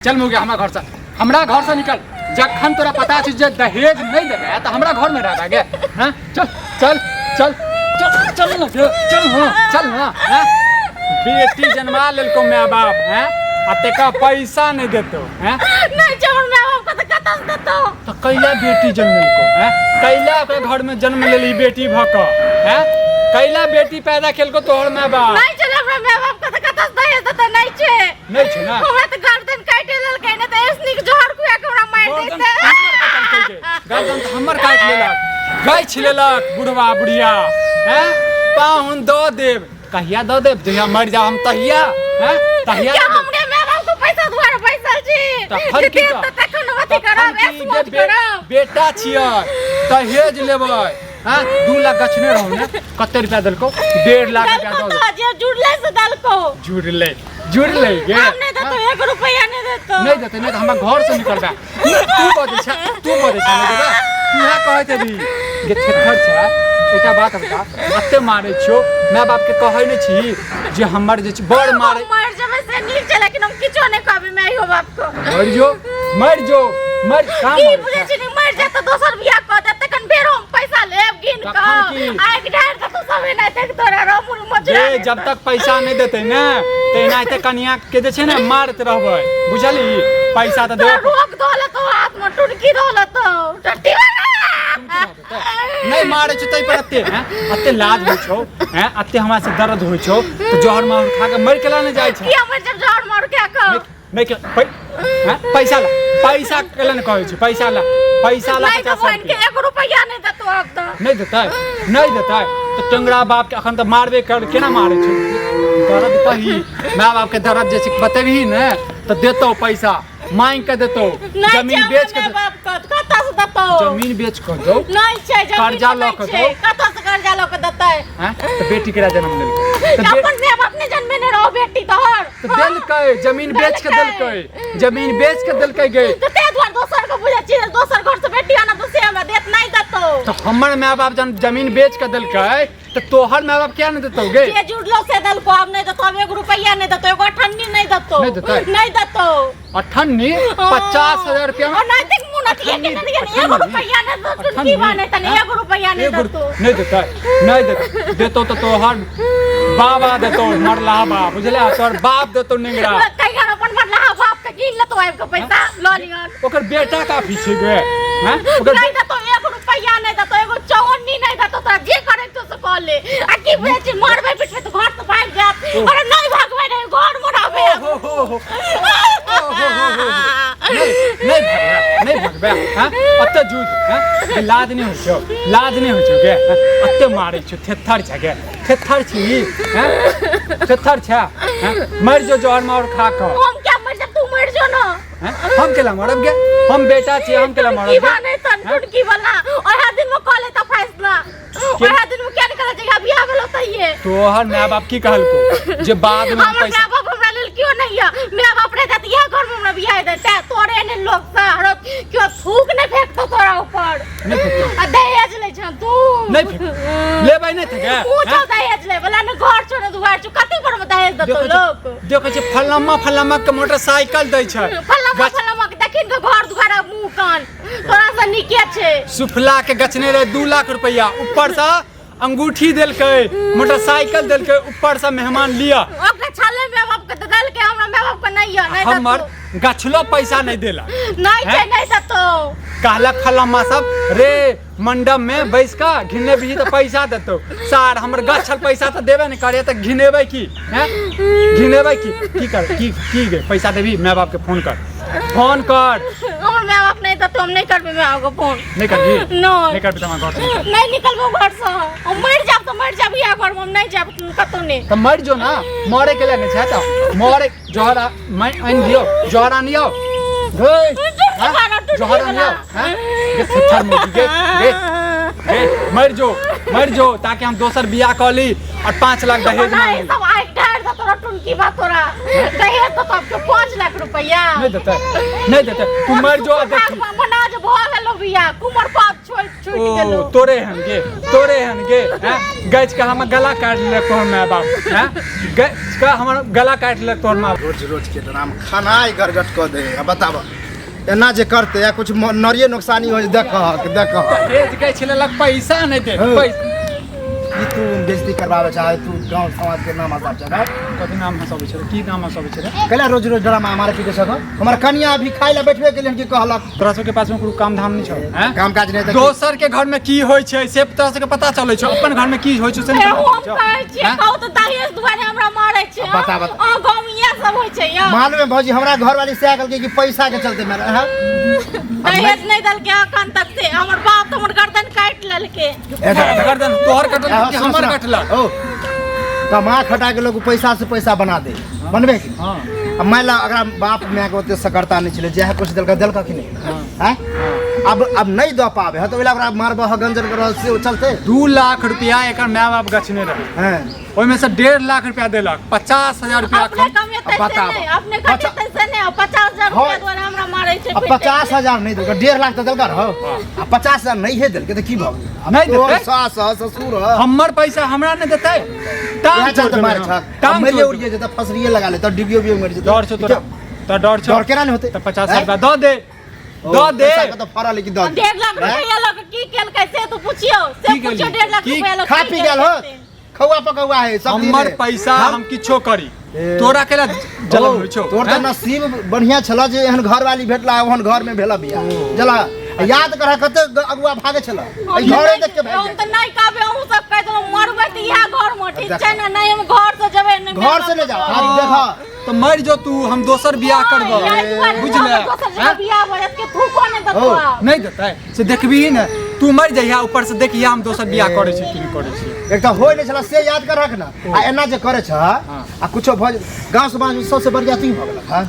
चल मुगे हमरा घर से, हमरा घर से निकल। जखन तोरा पता छै जे दहेज नहीं देबे त हमरा घर में रहबे गे। हां चल चल चल चल चल ना चल ना चल ना। हां बेटी जन्मा लेलको my बाप, हैं आ तेका पैसा नहीं देतो, हैं नहीं जब my बाप को तो कतस देतो। तो कैला बेटी जन्मेलको, हैं कैला ओकरा घर में जन्म लेली बेटी भ क, हैं कैला बेटी पैदा केलको तोहर my बाप। नहीं चल हमरा my बाप को तो कतस दहेज देतो नहीं छे। नहीं छे ना। हमरा तो गर्दन काटे लेलकै ने त एसनी के जहर खुआ के हमरा मार गर्दन देते। हमर काटलकै गे। गर्दन त हमर काट लेलक, गछि लेलक बुढ़वा बुढ़िया, हैं पाहुन दऽ देब। कहिया दऽ देब? जहिया मरि जाब हम तहिया, हैं तहिया क्या दऽ देब। हमरे my बाप के पैसा दुआरे बैसल छी? तखन जे की देब तऽ? त तखन अथी तखन करब, की ऐश जे मौज करब। बेटा छियै दहेज लेबै, हैं 2 लाख गछने रहू ने, कते रुपया देलको? 1.5 लाख रुपया देलको दऽ तऽ जे जुड़ले से देलको। जुड़ले जुड़ले गे। हम नहीं देतो, 1 रुपया नहीं देतो। नहीं देते नहीं तो हमरा घर से निकलबे। तू बजै छै, तू बजै छै नहीं देबे। तू इएह कहैत हेबी जे थेथर छै। एकटा बात बता, एते मारै छियौ, my बाप के कहै नहि छी जे हमर जे छै बड़ मारै। हम मर जेबै से नीक छै, लेकिन हम किछो नहीं कहबै माइयो बाप को। मर जो, मर जो, मर कहाँ की मरै बुझै छै? छी नी, मर जाए तऽ दोसर बियाह कऽ देत, तखन फेर हम पैसा लेब गिन कऽ। तखन की? आगि ढारि देतौ सब एनाहिते के तोरा रमुल मचुरा जे जब तक पैसा नहीं देते ने तो एनाहिते कनिया के जे छै ने मारैत रहबै, बुझली? पैसा तऽ तोरा देबे। रोक दऽ लेतौ हाथ में, टुनकी दऽ लेतौ, टट्टी वाला। नहीं मारे छौ तै पर एते, हैं? एते लाज होइ छौ, हैं? एते हमरा से दर्द होइ छौ तऽ जहर माहुर खा के मरि केला नहि जाइ छै? किया मरि जब जहर माहुर खा कऽ? नहीं के हैं? पैसा ला, पैसा केला ने कहै छी, पैसा ला, पैसा ला। नहीं पचास देबो इनके, रुपया। 1 रुपया नहीं देतौ आब तऽ। नहीं देतै, नहीं देतै तऽ टेंगरा बाप के अखन तऽ मारबे कर, केना मारै छौ? दर्द कही my बाप के दर्द जे छै बतेबही ने तऽ देतौ पैसा, मांगि के देतौ। नहीं जमीन छै बेच के हमरा बाप के, कतऽ से देतौ? जमीन बेच के दौ। नहीं छै, जमीन कर्जा नहीं लऽ के छै। दौ। कतऽ से कर्जा लऽ के देतै? हैं? तऽ बेटी केरा जन्म लेलकै? तऽ अपन my बाप ने जन्मेने रहो बेटी तोहर। तऽ देलकै, जमीन बेच के देलकै, जमीन बेच के देलकै गे। तऽ ताहि दुआरे दोसर के बुझै छियै, दोसर घर से बेटी आनब तऽ से हमरा देत नहीं देतौ। तऽ हमर my बाप जहन जमीन बेच के देलकै तऽ तोहर my बाप किया नहीं देतौ गे? जे जुड़लो से देलको, आब नहीं देतौ, आब 1 रुपया नहीं देतौ, एगो अठन्नी नहीं देतौ। नहीं देतै? नहीं देतौ। अठन्नी? 50,000 रुपया और नहीं देख मुँह नथिया के नहीं देतौ, 1 रुपया नहीं देतौ, अठन्नी? की बात है, तनी 1 रुपया नहीं एगो देतौ। नहीं देतै, नहीं देतै। देतौ तऽ तोहर बाबा देतौ, मरलाहा बाप, बुझले? तोहर बाप देतौ निंगरा। कहिया अपन मरलाहा बाप के गिन लेतौ आबि के पैसा लऽ लिहन। ओकर बेटा काफी छै गे, हैं? ओकर नहीं देतौ, 1 रुपया नहीं देतौ, एगो चौअन्नी नहीं देतौ, तोरा जे करे तो से कऽ ले। आ की बुझै छी, मारबै पिटबै तऽ घर से भागि जायत। अरे नहीं भागबै रे, घर मे रहबै। ओ हो हो हो। ओ हो हो हो हो। नहीं, नहीं भागबै, नहीं भागबै, हैं? अत्ते जूझ, हैं? गे लाज नहीं होइ छौ, लाज नहीं होइ छौ गे, हैं? अत्ते मारै छौ, थेथर छै गे, थेथर छी, हैं? थेथर छै, हैं? मरि जो जहर मार खा कऽ। हम क्या मरि जाब, तू मरि जो ना। हैं? हम केला मरब गे? हम बेटा छी, हम केला मरब की गे? बाने तन टुटकी वाला ओहा दिन में कॉले त फैसला, ओहा दिन में क्या निकल जाएगा, बियाह भेलो तइये। तोहर my बाप की कहलको जे बाद में हम हमर पैसा my बाप हमरा लेल क्यों नहीं है? My बाप रे देत इहा घर में हमरा बियाह देते, तोरे ने लोग से हरो क्यों थूक नहीं फेंकतो तोरा ऊपर। नहीं फेंकतो। आ दहेज ले छ तू। नहीं फेंक लेबै नहीं थे गे, पूछो हैं? दहेज ले वाला ने घर छोड़ दुआर छो, कते पर में दहेज देतो देखै छी- लोग? देखै छी फलामा फलामा के मोटरसाइकिल दै छै। फलामा फलामा के देखिन के घर दुआर आ मुंह कान तोरा से नीके छै। सुफला के गछने रहे 2 लाख रुपया, ऊपर से अंगूठी देलकै, मोटरसाइकिल देलकै, ऊपर से मेहमान लिया। ओकरा छाले my बाप के तऽ देलकै, हमरा my बाप के नहीं है, नहीं देतौ। हमर गछलो पैसा नहीं देलक। नहीं छै, हैं? नहीं देतौ। कहलक फलामा सब रे मंडप में बैस कऽ घिने भी तऽ पैसा देतौ। सार हमर गछल पैसा तऽ देबे नहीं करे, तऽ घिनेबै की, हैं? घिनेबै की? की कर, की, की गे पैसा देबी? My बाप के फोन कर, फोन कर। हमर my बाप नहीं देतौ, हम नहीं करबै my बाप के फोन। नहीं करबी? नहीं। नहीं करबी तऽ हमरा घर से निकल। नहीं निकलबो घर से, हम मरि जाब तऽ मरि जाब इएह घर में, हम नहीं जाब कतौ नहीं। तऽ मरि जो ना, मरे के लिए नहीं छै तऽ मरे जहर मैं आनि दियौ, जहर आनियौ। हे, हाँ? जहर आनियौ, हाँ? गे थेथर मुर्गी, गे, गे, गे, मरि जो, मरि जो, ताकि हम दोसर बियाह कऽ ली और 5 लाख दहेज नहीं, मांगी। सब आइ ढार दे तोरा टुनकी बा तोरा। दहेज तो तब के 5 लाख रुपया। नहीं देतै, नहीं देतै, तू मरि जो आ देखी। मना जो भऽ गेलो बियाह कुमर पाप छोड़ि छूटि ओ गेलो तोरे हन गे, तोरे हन गे, हैं? गैच के हमर गला काटि लेलक तोहर माय बाप, हैं? गैच के हमर गला काटि लेलक तोहर माय। रोज रोज के ड्राम खानाइ गरगट कऽ दे। आ बताब एना जे करते या कुछ नरिये नुकसानी हो देखहक देखहक। दहेज गैछ लेलक पैसा नहि दे। हँ। पैसा ई तू बेइज्जती करबाबै चाहे तू गांव समाज के नाम हंसाब चाहे। कथी नाम हंसाबै छै? की नाम हंसाबै छै रे? कैला रोज रोज ड्रामा हमारे पीछे सक हमर कनिया अभी खाइ ला बैठबे गेलै कि कहलक। तोरा सबके पास में कोनो काम धाम नहि छौ, हैं? काम काज नहि तऽ दोसर के घर में की होइ छै से तोरा सबके पता चलै छौ, अपन घर में की होइ छै से नहि हे, पता हम चलै छौ। कहै छियै हैं? कहू तऽ दहेज दुआरे हमरा मारै छै। बता, बता। अहाँ गाँव में इएह सब होइ छै यौ। मालूम है भौजी हमरा घरवाली से कहलकै कि पैसा के चलते मारे, हैं? दहेज नहि देलकै अखन तक से हमर बाप तऽ हमर गर्दन काटि लेलकै। ए, देखा, गर्दन तोहर कटल देखा, कि सुन, हमर सुन। कटलक? ओ कमा खटा के लोग पैसा से पैसा बना दे बनबे की। हाँ। अब मान ला अगर बाप माय के ओते सकरता नहीं छलै जएह कुछ देलका देलका कि नहीं, हैं? अब नहीं दऽ पाबे है तो ओइला ओकरा मारबह गंजन करबह से चलते। 2 लाख रुपया एकर माय बाप गछने रहे, हैं। ओहिमे से 1.5 लाख रुपया देलक, 50,000 रुपया अपने एखन। कमेतै से बताब। नहि, अपने कमेतै से नहि, 50,000 रुपया हाँ। दुआरे हमरा मारै छै। अब 50,000 नहीं देलकै, 1.5 लाख तऽ देलका रहो, आ 50,000 नहीं है देलकै तऽ की भऽ गेलै? अब नहि तोहर देतै। सास ह, ससुर ह। हमर पैसा हमरा नहि देतै, टांग उएह तोड़ि चलते देबै मारै हम। छहक। टांग अब मरिए तोड़ि उड़िए जेतै, फसरिए लगा लेतै, डूबियो उबियो मरि जेतै। डर छौ तोरा? तऽ डर छौ? डर केना नहि होतै? तऽ 50,000 हैं? रुपया दऽ दे, ओ, दऽ दे। पैसा के तऽ फड़ल है कि दऽ दे। 1.5 लाख हैं? रुपया लऽ कऽ की केलकै से तऽ पुछियौ, से की पुछियौ, केली? 1.5 लाख की रुपया लऽ कऽ खा की पी गेल केलकै होत? से? खौआ पकौआ है सब दिन हमर है। पैसा हम किछो करी, ए। तोरा केला जलन ओ, होइ छौ? तोर तऽ हैं? नसीब बढ़िया छल जे एहन घरवाली भेटला, ओहन घर में भेल बियाह। जला याद कर कते अगुआ भागे छल, एहि घरे देख के भागि हम जाइ। तऽ नहि कहबै, अहूँ सब कहि देलहुँ मरबै तऽ इएह घर मे, ठीक देख। छै ने? नहि हम घर से जेबै, नहि घर से नहि जाओ। आब देख तऽ मरि जो तू, हम दोसर बियाह करबौ, बुझले? दोसर जगह हैं? बियाह भऽ जायत के थूको नहि देतौ ओ। आब। नहि देतै से देखबही ने, तू मरि जइहा, ऊपर से देखिहा हम दोसर बियाह करै छी कि नहि करै छी। एक तऽ होइ नहि छल से याद कर रख ने, आ एना जे करै छ आ कुछो भऽ गाँव समाज में सबसे बढ़िया तू भऽ गेलक। हाँ?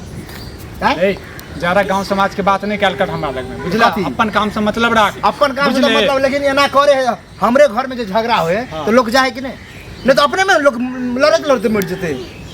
हैं? ए, ज्यादा गांव समाज के बात नहीं कल कर हमरा लग में, बुझला? कथी? अपन काम से मतलब राख। अपन काम से तऽ बुझले? मतलब, लेकिन एना करे है हमरे घर में जे झगड़ा होए हाँ। तो लोग जाए कि नहीं? नहीं तो अपने में लोग लड़त लड़ते मर जेते।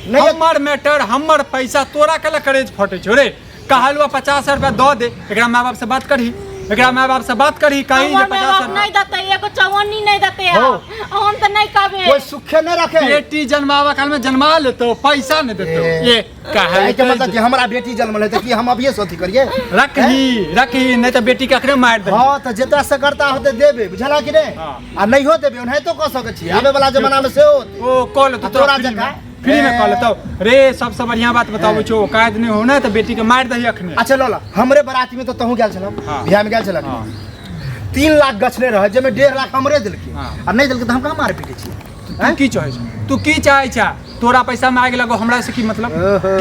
नहीं हमर मैटर हमर पैसा तोरा केला करेज फटे छौ रे? कहलुआ 50,000 रुपया दऽ दे, एकरा माय बाप से बात करही, एकरा माय बाप से बात करही, कही जे हमर माय पचास बाप हजार नहि देतै, एगो चवन्नी नहि देतै हो। आब। हम तऽ नहि कहबै। कोई सुखे नहीं रखे। बेटी जन्मावा काल में जन्मा लेतो, पैसा नहीं देतो। ए। ये कहे एहि के मतलब कि हमरा बेटी जन्मल है तऽ की हम अभिये से अथी करिए? रखही रखही, नहीं तो बेटी के अखने मारि दही। हाँ तऽ जेतरा से करता होते देबे, बुझला कि नहीं? हाँ। आ नहीं हो देबे ओनाहितो कऽ सकै छी, आबे वाला जमाना में सेहो होतै। ओ कऽ लेतो आ तोरा फ्री में, जकाँ? फ्री में कऽ लेतो रे। सबसे बढ़िया बात बताबै छौ, औकात नहीं हो ना तऽ बेटी के मारि दही अखने। अच्छा ल ल, हमरे बराती में तो तहूँ गेल छलह, हाँ। बियाह में गेल छलह। हाँ। 3 लाख गछने रहे, जाहिमे 1.5 लाख हमरे देलकै। हाँ। आ नहि देलकै तऽ हम कहाँ मारि पीटै छियै? तू की चाहै छ? तू की चाहै छ? तोरा पैसा में आगि लगो, हमरा से की मतलब?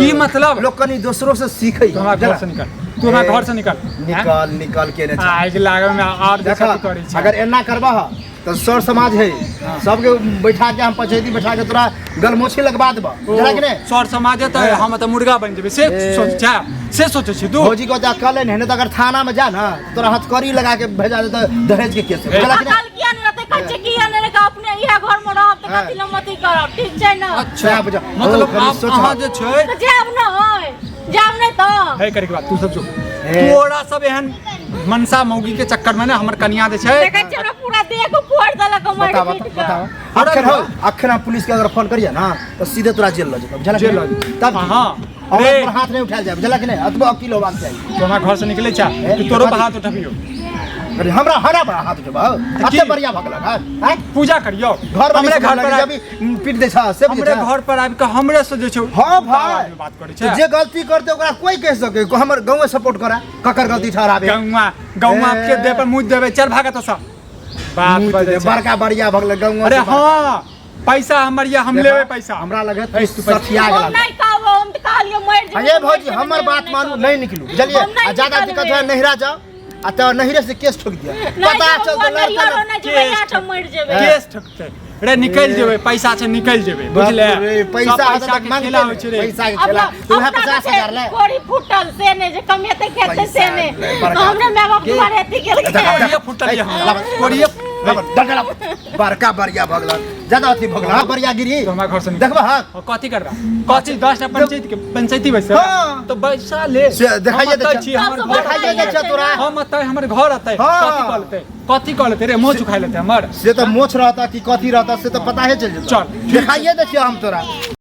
की मतलब? लोग कनी दोसरो से सीखै। तू हमरा घर से निकल, तू हमरा घर से निकल। निकल निकल के ने आगि लागल में आर देखा, देखा करै छै। अगर एना करबह तऽ सर समाज है सबके बैठा के हम पंचायती बैठा के तोरा गलमोछी लगवा देबह, बुझला कि नहि? सर समाज है तऽ हम तऽ मुर्गा बनि जेबै से ए। सोच छै, से सोचै छी तू? भौजी को जा कहले ने, तऽ अगर थाना में जा ना तोरा हथकड़ी लगा के भेजा देतै दहेज के केस, बुझला कि नहि? अकल किया नहि रहतै? कहै छै किया नहि रहतै, अपने इएह घर मे रहब तऽ कथी लए मती करब, ठीक छै ने? अच्छा सएह बुझा। मतलब ओ, कनि आब सोचह। अहाँ जे छै तऽ जायब नहि, जायब नहि तऽ है करे के बाद तू सब जो ए। तोरा सब एहन मनसा मौगी के चक्कर में ने हमर कनिया जे छै देखै छियै हमरा पूरा देह के फोड़ि देलक मारि बताओ पीट बताओ कऽ। बताओ। अखन हो, अखन हम पुलिस के अगर फोन करिए ना तो सीधे तोरा जेल लऽ जेतौ, बुझलक जेल कि लऽ नहि? जेतौ। तब हाँ। और रे। पर हाथ नहीं उठायल जाए, बुझलक कि नहि? अतबो अकील होबाक चाही। तू हमरा घर से निकले छा ए, कि तोरो पर कथी? हाथ उठबियो? अरे हमरा हरा बड़ा हाथ उठेबौ, की? अते बढ़िया भऽ गेलक, हाँ? आँय? पूजा करियो। घर वाली हमरे से घर पर लगे आबि जब पीट दै छ से बुझै हमरे छ? घर पर आबि कऽ हमरे से जे छै हाँ उल्टा आवाज भाई में बात करै तो छै। जे गलती करते ओकरा कोई कह सके, हमर गाँव सपोर्ट करा, ककर गलती ठहराबे? गौवा गौवा ए। के देह पर मुँह देबै, चल भागत सब बात मुँह बजै दे, छै। बड़का बढ़िया भऽ गेलै गाँव। अरे हाँ पैसा हमर या हम लेबै पैसा। हमरा लगे ए, तू पैसा- सठिया हम गेल। नहि कहब, हम तऽ कहलियै मरि जेबै। अरे तऽ मरि भौजी जेबै, हमर नहि, बात नहि मानू, कहबै। नहीं निकलू, बुझलिए? हम नहीं आ ज्यादा निकलबै। दिक्कत है नहिरा जाओ, आ तऽ नहिरे से केस ठोक दिया, नहि पता जेबै, चलतै बौआ, लड़ते नैहरो नहि जेबै, केस इएह ठाम मरि जेबै। केस ठोकतै रे, निकलि जेबै, पैसा छै निकलि जेबै, बुझले? बाप रे, पैसा सब होतै पैसा तऽ के मांगतै खेला ने, होइ छै रे। पैसा के खेला अपना तो उएह अपना 50,000 ले कोरी फूटल से नहि, जे कमेतै खेतै से पैसा नहि, ले, बड़का हमरे माय बाप के? दुआरे अथी केलकै। कोरिये फूटल ये हमरा, कोरिये डंडा बड़का बढ़िया भऽ गेल। ज्यादा अथी भऽ गेल हँ बरियागिरी तो हमरा घर से निकल। देखबह हक और कथी करबा कथी 10 टा पंचायत के पंचायती बैसे हाँ। तो बैसा ले से देखाइए हम दै अतै छै। छी हमर सब घर देखाइए दै छै तोरा हम अतै हमर घर अतै हाँ। कथी कऽ लेतै कथी कऽ लेतै रे मोछ उखाइ लेतै हमर से तऽ मोछ रहता कि कथी रहता से तऽ पता है चलि जेतौ चल, ठीक देखाइए दै छियै हम तोरा।